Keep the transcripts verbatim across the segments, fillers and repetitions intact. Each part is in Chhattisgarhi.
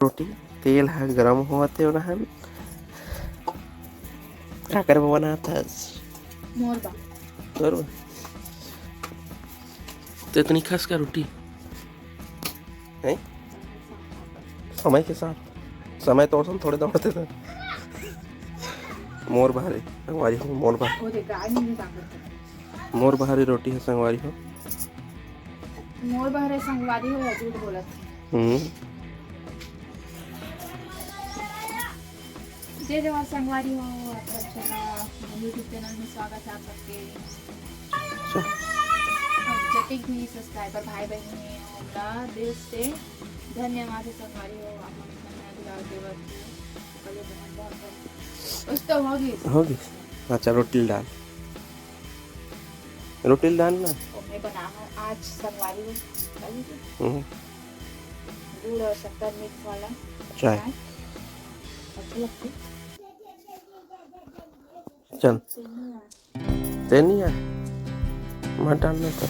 रोटी, तेल ह गरम होवत हे, ओला हम का करबो बनात हस? मोर बा। तोर बा? तो इतनी खस का रोटी है? समय के साथ, समय तो औसन थोड़े दौड़ते थे। मोर बहरे, संगवारी हो, मोर बहरे। वो देख, गाय नहीं ताकत है। मोर बहरे रोटी है, संगवारी हो। मोर बहरे संगवारी हो या झूठ बोलत है? हम्म। जय जवान संगवारी हो, आप सब चला YouTube चैनल में स्वागत है आप सबके। अच्छा। और जतिक भी सब्सक्राइबर भाई बहन हे, ओमला दिल से धन्यवाद है संगवारी हो, आप मन इतना दुलार देवत हो, ओकर लिए बहुत बहुत धन्यवाद। कुछ तो होगी। होगी। अच्छा, रोटी डाल, रोटी डाल ना। तो मैं बना हूँ आज संगवारी हो, डाल दीजिए। हम्म। गुड़ और शक्कर मिक्स वाला चाय। चाय। अच्छा लगता है। चल, तेल नहीं है, मत डालना तो।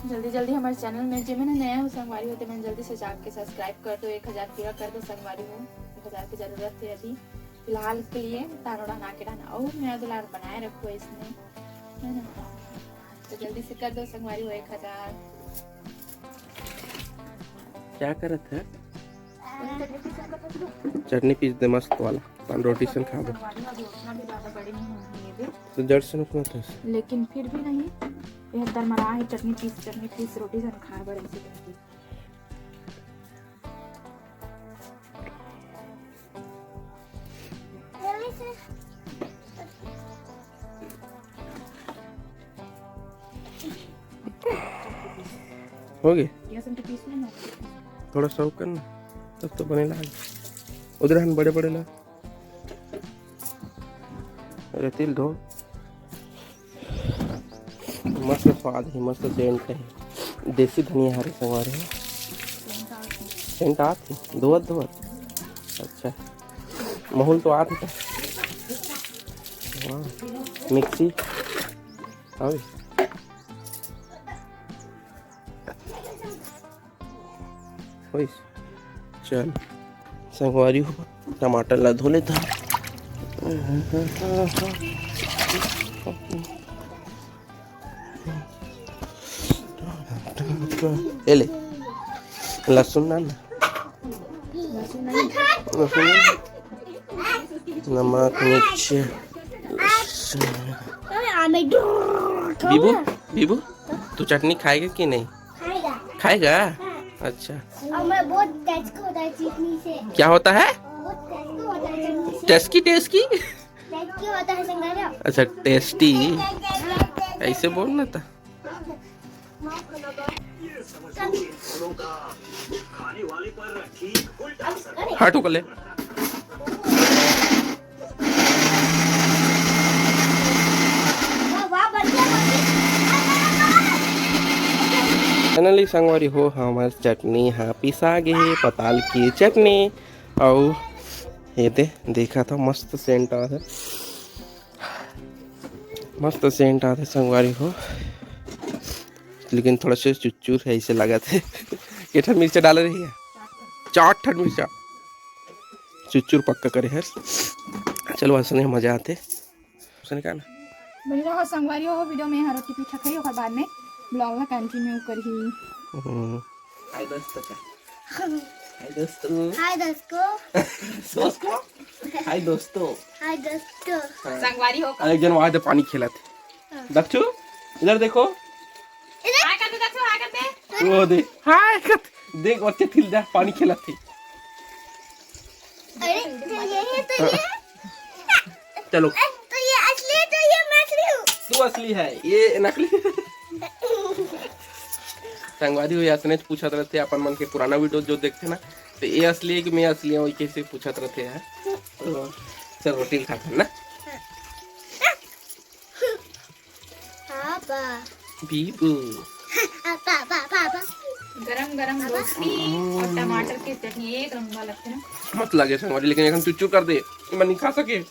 जल्दी जल्दी हमारे चैनल में जे मन नया हो संगवारी हो, ते मन जल्दी से जाके सब्सक्राइब कर दो, एक हजार पूरा कर दो संगवारी हो, एक हजार की जरूरत है अभी फिलहाल के लिए। तानो रहना के रहना और मेरा दुलार बनाए रखो इसमें, है ना? तो जल्दी से कर दो संगवारी हो एक हजार। क्या करत है? चटनी पीस दे मस्त वाला, अपन रोटी सन खाबो। तो जड़ से नुकना था। लेकिन फिर भी नहीं, ये दरमरा है, चटनी पीस, चटनी पीस रोटी सन खाए बर ऐसे करके। हो गए। थोड़ा सा और करना, तब तो बने लाग। उधर हम बड़े बड़े ला। अरे तिल धो। मस्त स्वाद है, मस्त सेंट है। देसी धनिया हरे संगवारी हो। सेंट आत है, धोवत धोवत। अच्छा, महूल तो आत है। हाँ, मिक्सी। हाँ। होइस। चल संगवारी हो, टमाटर ला धो लेता। ए ले, लहसुन ना, ना। लहसुन नहीं। नमक, मिर्च, लहसुन। बीबू, बीबू, तू चटनी खाएगा कि नहीं? खाएगा। खाएगा? हाँ। अच्छा। और मैं बहुत टचको होता है चटनी से। क्या होता है? बहुत टचको होता है चटनी से। टेस्की, टेस्की? टचकी होता है संगवारी हो। अच्छा, टेस्टी। ऐसे बोलना था। हट उकले। फाइनली संगवारी हो, हमर चटनी हा पिसा गे हे, पताल के चटनी। अउ ये दे, देखा था, मस्त सेंट आथे। मस्त सेंट आथे संगवारी हो, लेकिन थोड़ा से चुचुर है, ऐसे लगत हे। के ठन मिर्चा डाले रही है? चार ठन मिर्चा। चुचुर पक्का करे है। चलो, ऐसा नहीं मजा आते। उसने कहा ना। बनी रहो संगवारी हो, वीडियो में हर रोटी पीछा खाई, ओकर बाद में ब्लॉग ला कंटिन्यू करही। हम्म। हाय दोस्तों का। हाय दोस्तों। हाय दोस्तों। दोस्तों। हाय दोस्तों। हाय दोस्तों। हाँ। संगवारी हो। अरे, एक जन वहाँ दे पानी खेलत हे। हाँ। दक्षु, इधर देखो। इधर। हाय कर दे दक्षु, हाय कर दे। वो दे। हाय कर दे। देख, बच्चे थिल जा, पानी खेलत हे। अरे, तो ये है, तो ये। चलो। तो ये असली है, तो ये मैं असली हूँ। तू असली है, ये नकली। संगवारी हो, अइसने पूछत रहिथे अपन मन के पुराना वीडियो जो देखथे ना, तो ये असली है कि मैं असली हूँ, कैसे पूछत रहिथे यार। तो चल, रोटी खा ना। हाँ, बा। बीबू। आ, बा, बा, बा, बा। गरम गरम रोटी और टमाटर के चटनी एक नंबर लगथे ना। मस्त लगे संगवारी, लेकिन एखन चुचुर कर दे, मैं नहीं खा सके।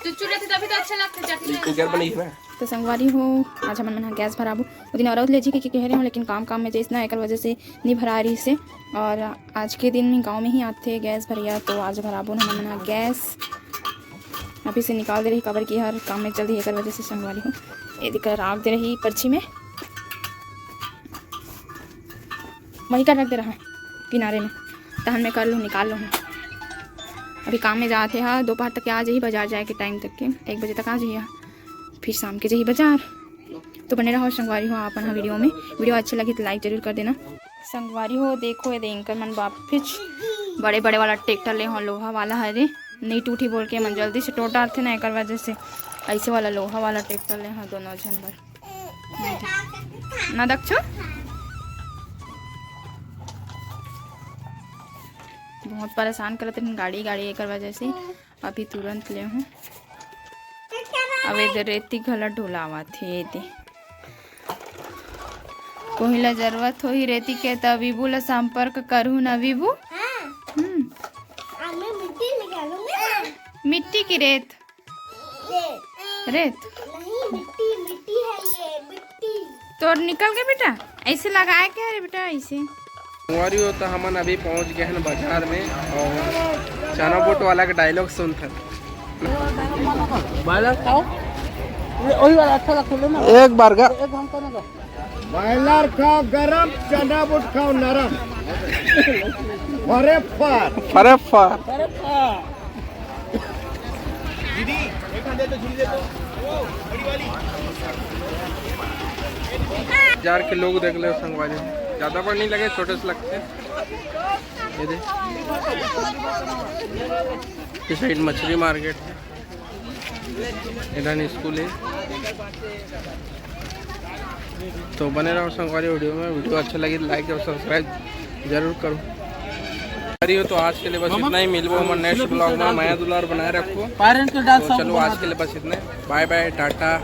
चुचुर रहथे तभी तो अच्छा लगथे चटनी। बिल्कुल गैस बनई हे ना। तो संगवारी हो, आज हमन मन ह गैस भराबो। ओ दिन औरत ले जी के, के कहे रहे हो, लेकिन काम काम में जैसे ना, एकर वजह से नहीं भरा रही से। और आज के दिन में गांव में ही आथे गैस भरिया, तो आज भराबो ना हमन ह गैस। अभी से निकाल दे रही, काबर कि हर काम में चल रही, एकर वजह से संगवारी हो। ये दिखा राख दे रही पर्ची में, वही कर रख दे रहा किनारे में, तहन मैं कर लूँ, निकाल लूँ। अभी काम में जाते हैं, दोपहर तक आ जाही, बाजार जाए के टाइम तक के, एक बजे तक आ जाही, फिर शाम के जाही बाजार। तो बने रहो संगवारी हो आप मन ह वीडियो में। वीडियो अच्छे लगे तो लाइक जरूर कर देना। संगवारी हो, देखो ये दे, इनकर मन वापिस बड़े बड़े वाला ट्रैक्टर ले हो, लोहा वाला हरे, नहीं टूटी बोल के मन जल्दी से टोट डारथे ना, एकर वजह से ऐसे वाला लोहा वाला ट्रैक्टर ले हो दोनों झन बर। ना दक्षु, बहुत परेशान करत रहिन गाड़ी गाड़ी, एकर वजह से अभी तुरंत ले हूँ। अब इधर रेती घला ढोलावत हे, ये दे। कोही ला जरूरत होही रेती के, त विभू ला संपर्क करहु ना विभू? हाँ। हम्म। अब मैं मिट्टी निकालूंगा ना। मिट्टी की रेत? रेत। रेत? नहीं, मिट्टी, मिट्टी है ये, मिट्टी। तोर निकल गए बेटा, ऐसे लगाए के हरे बेटा, ऐसे। संगवारी हो, तो हमन अभी पहुंच गए हैं बाजार में और चना बूट वाला के डायलॉग सुनथन। बॉयलर खाओ, ये वही वाला अच्छा लगता है ना। एक बार का एक हम करने का। बॉयलर खाओ गरम, चना बूट खाओ नरम। फरे फार। फरे फार। फरे फार। बाजार के लोग देख ले संगवारी, ज्यादा बड़ नहीं लगे, छोटे से लगते हैं। ये दे, इस साइड मछली मार्केट है, इधर स्कूल है। तो बने रहो संगवारी वीडियो में। वीडियो अच्छा लगे तो लाइक और सब्सक्राइब जरूर करो। अरे तो आज के लिए बस इतना ही, मिलबो हमर नेक्स्ट ब्लॉग में। मया दुलार बनाए रखो। तो चलो आज के लिए बस इतने, बाय बाय, टाटा।